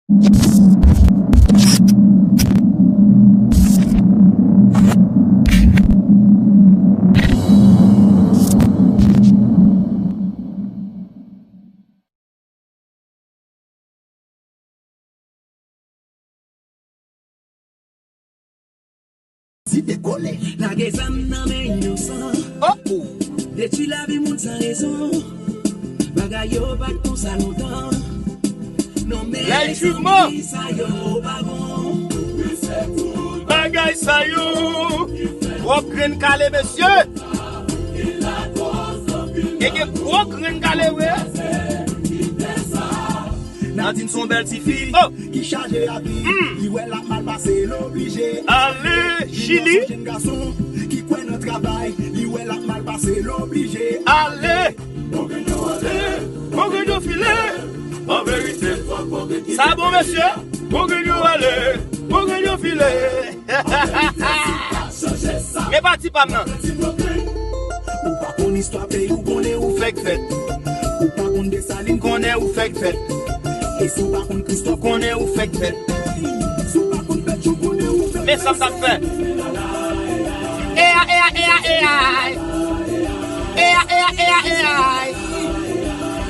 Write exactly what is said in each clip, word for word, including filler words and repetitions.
Ti dekole. Lage zam nan men inosan. Oh, oh. Detwi lavi moun san rezon. Bagay yo pa t konsa lontan. Non, men lè jimo sa yo pa bon. Bagay sa yo. Twòp grenn kale, mesye. E gen gwo grenn kale, wi. Nadine son bèl tifi. Oh. Ki chaje ak li, li wè l ap mal pase, l oblije ale Chili. Jèn gason ki kwè nan travay, li wè l ap mal pase, l oblije ale. Bon grenn yo ale, bon grenn yo file. An verite, sa bon, mesye. Bon grenn yo ale, bon grenn yo file. Men pati pa m nan. Ou pa konn istwa peyi w, konnen ou fèk fèt. Ou pa konn Desalin, konnen ou fèk fèt. E si w pa konn Kristòf, konnen ou fèk fèt. Si w pa konn Petyon, konnen ou fèk fèt. Men sa m t ap fè. Eya, eya, eya, eya. Eya, eya, eya, eya.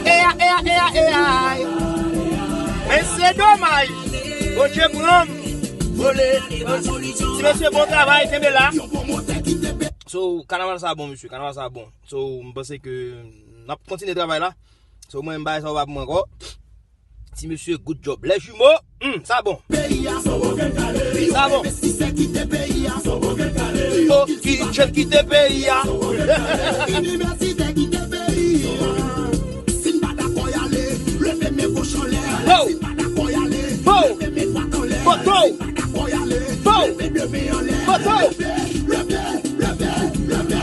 Eya, eya, eya, eya. Men se domaj. Bondye pran m. Vole. Ti mesye, bon travay, kenbe la. So, kanaval sa bon, mesye, kanaval sa bon. So, m panse ke n ap kontinye travay la. So, mwen, m bagay sa yo pa pou mwen ankò. Ti mesye, good job. Les jumeaux, hmm, sa bon. Sa bon. Oh, ki jèn kite peyi a. Inivèsite kite peyi a. Si n pa dakò y ale, leve men goch anlè. Ho! Si n pa dakò y ale, ho! Leve men dwat anlè. Poto! Si n pa dakò y ale, ho! Leve de men anlè. Poto! Leve, leve, leve, leve.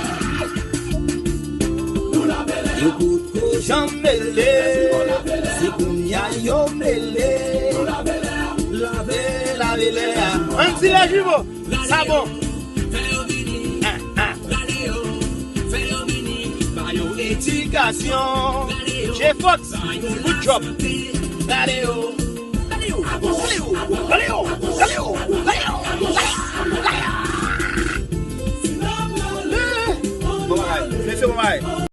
Yo potko janm mele, se kounya yo mele. Lave, lave lè a. Ann di les jumeaux. Sa bon. Ah, ah. Edikasyon. J Fox, good job. Gade yo. Gade yo. Gade yo. Gade yo. Gade yo. Gade yo. Bon bagay. Mesye, bon bagay.